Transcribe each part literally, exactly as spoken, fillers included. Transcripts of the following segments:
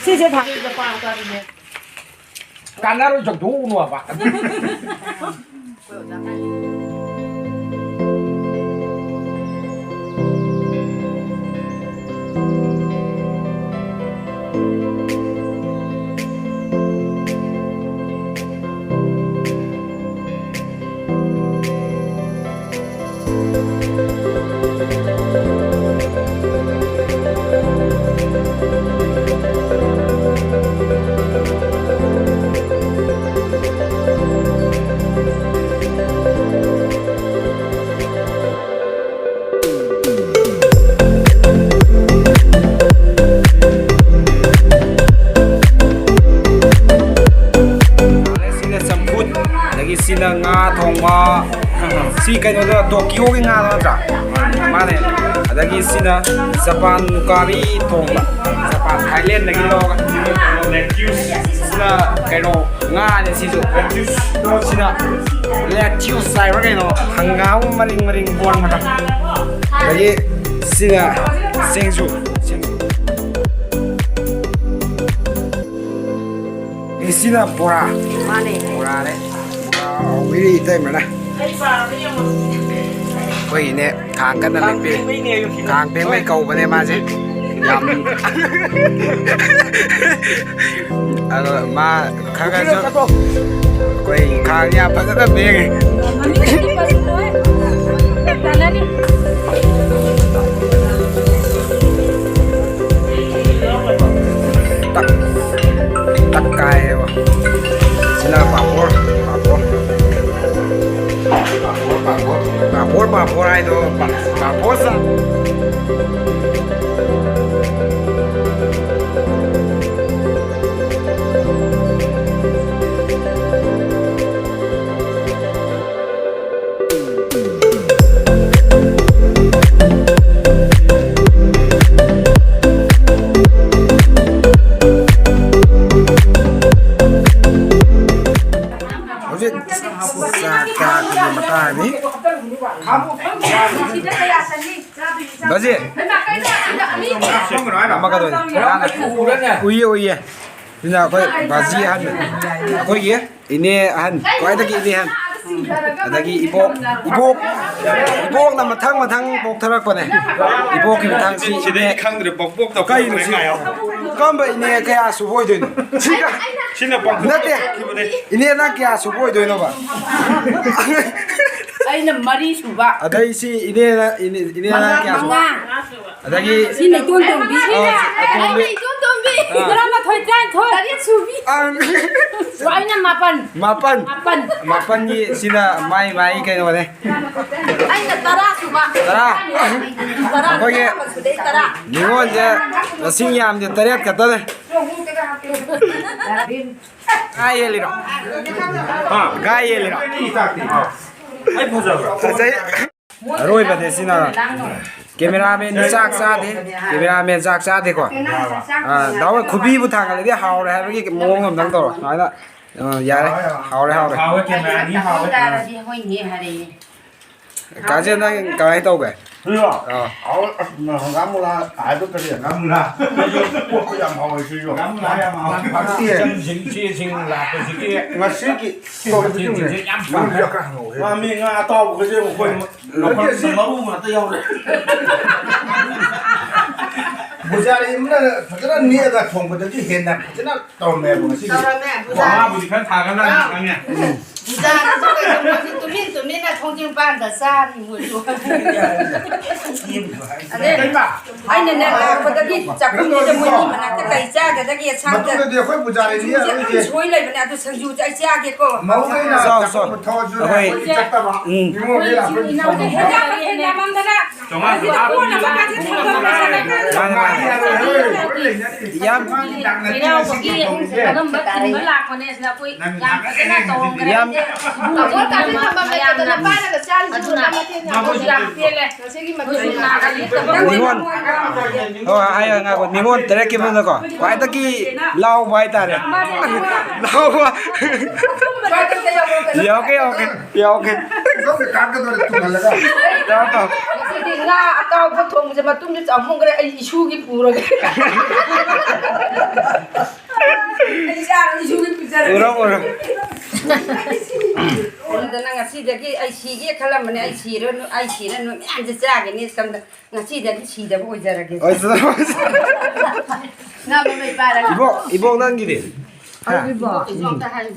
ꯁꯤꯁꯦ ꯊꯥ-, ꯀꯥꯟꯅꯔꯣꯏ, ꯆꯧꯊꯣꯛꯎꯅꯣ ꯍꯥꯏꯕ꯫ ꯁꯤꯅ ꯆꯝꯐꯨꯠ, ꯑꯗꯒꯤ ꯁꯤꯅ ꯉꯥ ꯊꯣꯡꯕ꯫ ꯁꯤ ꯀꯩꯅꯣꯗꯣ, ꯇꯣꯀꯤꯌꯣꯒꯤ ꯉꯥꯗꯣ ꯅꯠꯇ꯭ꯔꯥ? ꯃꯥꯅꯦ꯫ ꯑꯗꯒꯤ ꯁꯤꯅ ꯖꯄꯥꯟ ꯀꯥꯔꯤ ꯊꯣꯡꯕ, ꯖꯄꯥꯟ, ꯊꯥꯏꯂꯦꯟꯗꯒꯤ ꯂꯧꯔꯒ꯫ ꯁꯤꯅ ꯀꯩꯅꯣ, ꯉꯥꯅꯦ ꯁꯤꯁꯨ꯫ ꯁꯤꯅ ꯂꯦꯇ꯭ꯌꯨꯁ ꯍꯥꯏꯕ꯭ꯔꯥ ꯀꯩꯅꯣ, ꯍꯪꯒꯥꯝ ꯃꯔꯤꯡ ꯃꯔꯤꯡ ꯂꯣꯟꯕꯗꯣ꯫ ꯑꯗꯒꯤ ꯁꯤꯅ ꯁꯤꯡꯖꯨ, ꯁꯤꯡꯖꯨ꯫ ꯑꯦ, ꯁꯤꯅ ꯕꯣꯔꯥ꯫ ꯃꯥꯅꯦ꯫ ꯕꯣꯔꯥꯅꯦ꯫ ꯕꯣꯔꯥ ꯍꯧꯕꯤꯔꯤ ꯏꯇꯩꯃꯅ꯫ ꯑꯩꯈꯣꯏꯒꯤꯅꯦ ꯈꯥꯡ ꯀꯟꯅ ꯂꯦꯞꯄꯤ꯫ ꯈꯥꯡ ꯄꯦꯡꯕꯩ ꯀꯧꯕꯅꯦ ꯃꯥꯁꯦ꯫ ꯌꯥꯝ ꯑꯗꯣ ꯃꯥ ꯈꯔ ꯈꯔꯁꯨ ꯑꯩꯈꯣꯏ ꯈꯥꯡ ꯌꯥꯝ ꯐꯖꯅ ꯄꯦꯡꯉꯤ꯫ ꯇꯛ, ꯇꯛ ꯀꯥꯏꯌꯦꯕ꯫ ꯁꯤꯅ ꯄꯥꯐꯣꯔ, ꯄꯥꯐꯣꯔ꯫ ꯄꯥꯐꯣꯔ, ꯄꯥꯐꯣꯔ꯫ ꯄꯥꯐꯣꯔ, ꯄꯥꯐꯣꯔ ꯍꯥꯏꯗꯣ ꯄꯥ-, ꯄꯥꯐꯣꯔ ꯆꯥ-, ꯉꯝꯃꯛꯀꯗꯣꯏꯅꯤ꯫ ꯎꯏꯌꯦ, ꯎꯏꯌꯦ꯫ ꯁꯤꯅ ꯑꯩꯈꯣꯏ ꯕꯥꯖꯤ ꯑꯍꯟ, ꯑꯩꯈꯣꯏꯒꯤ ꯏꯅꯦ ꯑꯍꯟ, ꯈ꯭ꯋꯥꯏꯗꯒꯤ ꯏꯅꯦ ꯑꯍꯟ꯫ ꯑꯗꯒꯤ ꯏꯕꯣꯛ, ꯏꯕꯣꯛ, ꯏꯕꯣꯛꯅ ꯃꯊꯪ ꯃꯊꯪ ꯄꯣꯛꯊꯔꯛꯄꯅꯦ꯫ ꯏꯕꯣꯛꯀꯤ ꯃꯊꯪꯁꯤ ꯁꯤꯗꯩ ꯏꯅꯦ꯫ ꯈꯪꯗ꯭ꯔꯦ, ꯄꯣꯛ ꯄꯣꯛꯇ ꯀꯩꯅꯣ ꯄꯣꯛꯇ꯭ꯔꯦ ꯁꯤ? ꯉꯥꯏꯌꯣ꯫ ꯀꯔꯝꯕ ꯏꯅꯦ ꯀꯌꯥ ꯁꯨꯕ ꯑꯣꯏꯗꯣꯏꯅꯣ? ꯁꯤꯒ ꯁꯤꯅ ꯄꯣꯛ ꯅꯠꯇꯦ꯫ ꯄꯣꯛꯈꯤꯕꯅꯦ꯫ ꯏꯅꯦ ꯅꯪ ꯀꯌꯥ ꯁꯨꯕ ꯑꯣꯏꯗꯣꯏꯅꯣꯕ? ꯑꯩꯅ ꯃꯔꯤ ꯁꯨꯕ꯫ ꯑꯗꯩ ꯁꯤ ꯏꯅꯦꯅ, ꯏꯅꯦ, ꯏꯅꯦꯅ ꯀꯌꯥ ꯁꯨꯕ? ꯃꯉꯥ꯫ ꯑꯗꯒꯤ ꯁꯤꯅ ꯏꯇꯣꯟ ꯇꯣꯝꯕꯤ꯫ ꯑ, ꯑꯇꯣꯝꯕꯤ꯫ ꯑꯩꯅ ꯏꯇꯣꯟ ꯇꯣꯝꯕꯤ꯫ ꯑ꯫ ꯇꯔꯥꯃꯥꯊꯣꯏ, ꯇꯔꯥꯅꯤꯊꯣꯏ꯫ ꯇꯔꯦꯠ ꯁꯨꯕꯤ꯫ ꯑ꯫ ꯑꯩꯅ ꯃꯥꯄꯟ꯫ ꯃꯥꯄꯟ꯫ ꯃꯥꯄꯟ꯫ ꯃꯥꯄꯟꯒꯤ ꯁꯤꯅ ꯃꯥꯏ, ꯃꯥꯏ ꯀꯩꯅꯣꯅꯦ꯫ ꯑꯩꯅ ꯇꯔꯥ ꯁꯨꯕ꯫ ꯇꯔꯥ꯫ ꯇꯔꯥ꯫ ꯑꯩꯈꯣꯏꯒꯤ ꯇꯔꯥꯃꯥꯄꯟ ꯁꯨꯗꯩ ꯇꯔꯥ꯫ ꯅꯤꯉꯣꯜꯁꯦ ꯃꯁꯤꯡ ꯌꯥꯝꯗꯦ, ꯇꯔꯦꯠ ꯈꯛꯇꯅꯦ꯫ ꯉꯥ ꯌꯦꯜꯂꯤꯔꯣ? ꯍꯥ? ꯉꯥ ꯌꯦꯜꯂꯤꯔꯣ? ꯑꯩ ꯐꯖꯕ꯭ꯔꯣ? ꯐꯖꯩ꯫ ꯑꯔꯣꯏꯕꯗꯤ ꯁꯤꯅ cameraman ꯆꯥꯛ ꯆꯥꯗꯦ꯫ Cameraman ꯆꯥꯛ ꯆꯥꯗꯦꯀꯣ꯫ ꯑꯥ, ꯗꯥ ꯍꯣꯏ ꯈꯨꯕꯤꯕꯨ ꯊꯥꯡꯒꯠꯂꯗꯤ ꯍꯥꯎꯔꯦ ꯍꯥꯏꯕꯒꯤ ꯃꯑꯣꯡ ꯑꯝꯇꯪ ꯇꯧꯔꯣ꯫ ꯁꯨꯃꯥꯏꯅ, ꯑꯥ, ꯌꯥꯔꯦ꯫ ꯍꯥꯎꯔꯦ, ꯍꯥꯎꯔꯦ꯫ ꯍꯥꯎꯋꯦ, cameraman ꯍꯥꯎꯋꯦ꯫ ꯇꯥꯔꯗꯤ ꯍꯣꯏꯅꯦ ꯍꯥꯏꯔꯛꯏꯅꯦ꯫ ꯀꯥꯖꯦ, ꯅꯪ ꯀꯃꯥꯏꯅ ꯇꯧꯒꯦ? ꯁꯤꯔꯣ? ꯑꯥ꯫ ꯍꯥꯎꯋꯦ꯫ ꯑꯁ, ꯍꯪꯒꯥꯝ ꯃꯨꯂꯥ ꯍꯥꯏꯕ ꯀꯔꯤ? ꯍꯪꯒꯥꯝ ꯃꯨꯂꯥ꯫ ꯄꯣꯠꯇꯣ ꯌꯥꯝ ꯍꯥꯎꯋꯦ ꯁꯤꯁꯨ꯫ ꯍꯪꯒꯥꯝ ꯃꯨꯂꯥ ꯌꯥꯝ ꯍꯥꯎꯋꯦ꯫ ꯐꯛꯇꯦ꯫ ꯏꯆꯝꯁꯤꯡ, ꯏꯆꯦꯁꯤꯡ ꯂꯥꯛꯄꯁꯤꯒꯤ ꯉꯁꯤꯒꯤ ꯃꯊꯦꯜꯁꯤꯡꯁꯦ ꯌꯥꯝ ꯐꯪꯉꯦ꯫ ꯉꯥ, ꯃꯤ ꯉꯥ ꯑꯇꯥꯎꯕꯒꯁꯦ ꯑꯩꯈꯣꯏ ꯅꯠꯇꯦ, ꯁꯤ ꯃꯔꯨ ꯉꯥꯛꯇ ꯌꯥꯎꯔꯦ꯫ ꯕꯨꯖꯥꯔꯤ ꯑꯃꯅ ꯐꯖꯅ ꯅꯦꯛꯑꯒ ꯊꯣꯡꯕꯗꯒꯤ ꯍꯦꯟꯅ ꯐꯖꯅ ꯇꯧꯔꯝꯃꯦꯕ ꯉꯁꯤꯗꯤ꯫ ꯇꯧꯔꯝꯃꯦ, ꯕꯨꯖꯥꯔꯤ꯫ ꯉꯥꯕꯨꯗꯤ ꯈꯔ ꯊꯥꯒꯠꯂꯒ ꯑꯥ꯫ ꯈꯪꯉꯦ꯫ ꯕꯨꯖꯥꯔꯤꯁꯨ ꯀꯩꯅꯣ, ꯃꯣꯏꯁꯨ ꯇꯨꯃꯤꯟ ꯇꯨꯃꯤꯟꯅ ꯊꯣꯡꯖꯤꯟ ꯄꯥꯟꯗ ꯆꯥꯔꯤ ꯃꯣꯏꯁꯨ꯫ ꯑꯗꯩ ꯑꯩꯅꯅꯦ ꯂꯥꯛꯄꯗꯒꯤ ꯆꯥꯛꯈꯨꯝꯁꯤꯗ ꯃꯣꯏꯒꯤ ꯃꯅꯥꯛꯇ ꯀꯩ ꯆꯥꯒꯗꯒꯦ ꯁꯥꯟꯗ ꯃꯇꯨꯡꯗꯗꯤ ꯑꯩꯈꯣꯏ ꯄꯨꯖꯥꯔꯤꯅꯤ ꯁꯤꯡꯖꯨꯁꯦ ꯑꯔꯣꯏꯁꯦ꯫ ꯌꯥꯝ ꯁꯣꯏ ꯂꯩꯕꯅꯦ, ꯑꯗꯨ ꯁꯤꯡꯖꯨꯁꯦ ꯑꯩ ꯆꯥꯒꯦꯀꯣ꯫ ꯃꯧꯈꯩꯅ ꯆꯥꯎ, ꯆꯥꯎ꯫ ꯆꯥꯛꯈꯨꯝ ꯊꯣꯛꯑꯁꯨ ꯑꯩꯈꯣꯏ ꯑꯩꯈꯣꯏ ꯆꯠꯇꯕ꯫ ꯎꯝ꯫ ꯅꯤꯉꯣꯜꯒꯤ ꯂꯥꯛꯄꯒꯤ ꯏꯆꯤꯟ ꯏꯅꯥꯎꯁꯦ ꯊꯣꯡꯕ꯫ ꯍꯦꯟꯅ ꯍꯦꯟꯅ ꯌꯥꯝꯃꯝꯗꯅ ꯆꯥꯎꯉꯥ ꯍꯧꯖꯤꯛ ꯆꯥꯎꯉꯥ ꯀꯣꯟꯅꯕ ꯀꯥꯁꯦ ꯊꯝꯐꯝ ꯂꯩꯇꯅ ꯃꯥꯅꯦ, ꯃꯥꯅꯦ꯫ ꯌꯥꯝ ꯆꯩꯔꯥꯎꯕꯒꯤ ꯑꯗꯨꯝꯕ ꯊꯤꯟꯕ ꯂꯥꯛꯄꯅꯦ, ꯁꯤꯗ ꯑꯩꯈꯣꯏ ꯌꯥꯝ ꯐꯖꯅ ꯇꯧꯔꯝꯈ꯭ꯔꯦ꯫ ꯌꯥꯝ ꯑꯩꯈꯣꯏ ꯀꯥꯁꯦ ꯊꯝꯐꯝ ꯂꯩꯇꯗꯅ ꯃꯌꯥꯝꯅ ꯄꯥꯏꯔꯒ ꯆꯥꯔꯤꯁꯤꯕꯨ ꯑꯗꯨꯅ ꯃꯊꯦꯜ ꯌꯥꯝ ꯃꯈꯣꯏꯁꯨ ꯌꯥꯝ ꯄꯦꯜꯂꯦ꯫ ꯉꯁꯤꯒꯤ ꯃꯊꯦꯜ ꯅꯤꯉꯣꯜ, ꯍꯣꯏ, ꯍꯥꯏꯌꯣ, ꯉꯥꯏꯈꯣ꯫ ꯅꯤꯉꯣꯜ ꯇꯔꯦꯠꯀꯤ ꯃꯅꯨꯡꯗꯀꯣ ꯈ꯭ꯋꯥꯏꯗꯒꯤ ꯂꯥꯎꯕ ꯍꯥꯏꯇꯥꯔꯦ꯫ ꯂꯥꯎꯕ꯫ ꯌꯥꯎꯔꯛꯀꯦ, ꯌꯥꯎꯔꯛꯀꯦ, ꯌꯥꯎꯔꯛꯀꯦ꯫ ꯂꯧꯁꯦ ꯀꯥꯔꯛꯀꯗꯧꯔꯦ ꯇꯨꯝꯍꯜꯂꯒ꯫ ꯇꯧꯔꯣ, ꯇꯧꯔꯣ꯫ ꯉꯥ ꯑꯇꯥꯎꯕ ꯊꯣꯡꯕꯁꯦ ꯃꯇꯨꯝꯁꯦ ꯆꯥꯎꯃꯟꯈ꯭ꯔꯦ, ꯑꯩ ꯏꯁꯨꯒꯤ ꯄꯨꯔꯒꯦ꯫ ꯑꯩ ꯆꯥꯔ ꯏꯁꯨꯒꯤ ꯄꯨꯖꯔꯒꯦ꯫ ꯎꯔꯣ, ꯎꯔꯣ꯫ ꯑꯗꯨꯗꯅ ꯉꯁꯤꯗꯒꯤ ꯑꯩ ꯁꯤꯒꯦ ꯈꯜꯂꯝꯕꯅꯦ, ꯑꯩ ꯁꯤꯔꯅꯨ, ꯑꯩ ꯁꯤꯔꯅꯨ ꯃꯌꯥꯝꯁꯦ ꯆꯥꯒꯅꯤ꯫ ꯁꯣꯝꯗ ꯉꯁꯤꯗꯒꯤ ꯁꯤꯗꯕ ꯑꯣꯏꯖꯔꯒꯦ꯫ ꯑꯣꯏꯖꯔꯣ, ꯑꯣꯏꯖꯔꯣ꯫ ꯉꯥ ꯃꯃꯩ ꯄꯥꯏꯔꯒ꯫ ꯏꯕꯣꯛ, ꯏꯕꯣꯛ ꯅꯪꯒꯤꯗꯤ? ꯑꯩꯒꯤꯕꯣ?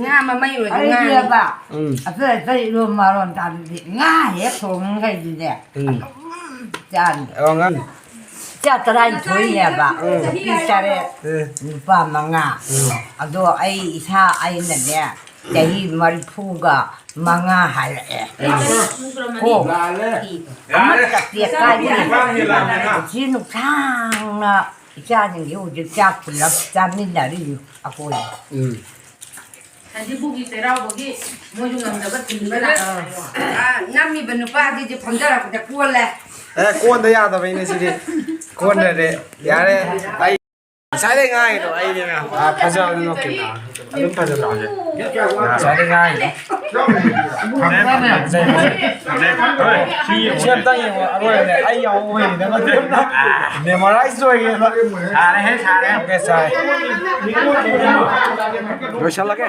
ꯉꯥ ꯃꯃꯩ ꯑꯣꯏꯔꯗꯤ ꯉꯥꯅꯤ꯫ ꯑꯩꯒꯤꯕ ꯎꯝ꯫ ꯑꯇꯩ ꯑꯇꯩ ꯏꯔꯣꯟ ꯃꯔꯣꯟ ꯇꯥꯕꯗꯤ ꯉꯥ ꯍꯦꯛ ꯊꯣꯡꯉꯤꯉꯩꯗꯨꯅꯦ꯫ ꯎꯝ꯫ ꯆꯥꯅꯤ꯫ ꯑꯣ, ꯉꯥ꯫ ꯏꯆꯥ ꯇꯔꯥꯅꯤꯊꯣꯏꯅꯦꯕ꯫ ꯎꯝ꯫ ꯅꯨꯄꯤ ꯇꯔꯦꯠ, ꯎꯝ꯫ ꯅꯨꯄꯥ ꯃꯉꯥ꯫ ꯎꯝ꯫ ꯑꯗꯣ ꯑꯩ ꯏꯁꯥ ꯑꯩꯅꯅꯦ, ꯆꯍꯤ ꯃꯔꯤꯐꯨꯒ ꯃꯉꯥ ꯍꯥꯏꯔꯛꯑꯦ꯫ ꯎꯝ꯫ ꯀꯣ꯫ ꯂꯥꯜꯂꯦ꯫ ꯑꯃꯠꯇ ꯇꯦꯛꯀꯥꯏꯗꯦ꯫ ꯏꯆꯥ ꯅꯨꯡꯁꯥꯡꯅ ꯏꯆꯥꯁꯤꯡꯁꯤ ꯍꯧꯖꯤꯛ ꯆꯥꯛ ꯄꯨꯂꯞ ꯆꯥꯃꯤꯟꯅꯔꯤ ꯑꯩꯈꯣꯏ꯫ ꯎꯝ꯫ ꯁꯖꯤꯕꯨꯒꯤ ꯆꯩꯔꯥꯎꯕꯒꯤ ꯃꯣꯏꯁꯨ ꯉꯝꯅꯕ ꯊꯤꯟꯕ ꯂꯥꯛꯑꯦ꯫ ꯑꯥ, ꯅꯝꯃꯤꯕ ꯅꯨꯄꯥꯁꯤꯗꯤ ꯐꯝꯖꯔꯛꯄꯗ ꯀꯣꯜꯂꯦ꯫ ꯑꯦ, ꯀꯣꯟꯗ ꯌꯥꯗꯕꯩꯅꯦ ꯁꯤꯗꯤ꯫ ꯀꯣꯟꯗꯗꯤ ꯌꯥꯔꯦ꯫ ꯑꯩ ꯉꯁꯥꯏꯗꯩ ꯉꯥꯡꯉꯤꯗꯣ ꯑꯩꯅꯦ ꯃꯌꯥꯝ꯫ ꯑꯥ, ꯐꯖꯕꯗꯣ ꯅꯣꯛꯀꯦ ꯃꯌꯥꯝ꯫ ꯑꯗꯨꯝ ꯐꯖꯗ꯭ꯔꯣ ꯍꯧꯖꯤꯛ? ꯉꯁꯥꯏꯗꯩ ꯉꯥꯡꯉꯤꯗꯣ꯫ ꯐꯖꯩ, ꯐꯖꯩ꯫ ꯁꯤ ꯑꯝꯇꯪ ꯌꯦꯡꯉꯣ, ꯑꯔꯣꯏꯕꯅꯦ꯫ ꯑꯩ ꯌꯥꯎꯕ ꯍꯩꯅꯗꯕ꯫ Memorize ꯑꯣꯏꯒꯦꯕ꯫ ꯁꯥꯔꯦꯍꯦ, ꯁꯥꯔꯦ꯫ Okay, ꯁꯥꯔꯦ꯫ ꯂꯣꯏꯁꯜꯂꯒꯦ꯫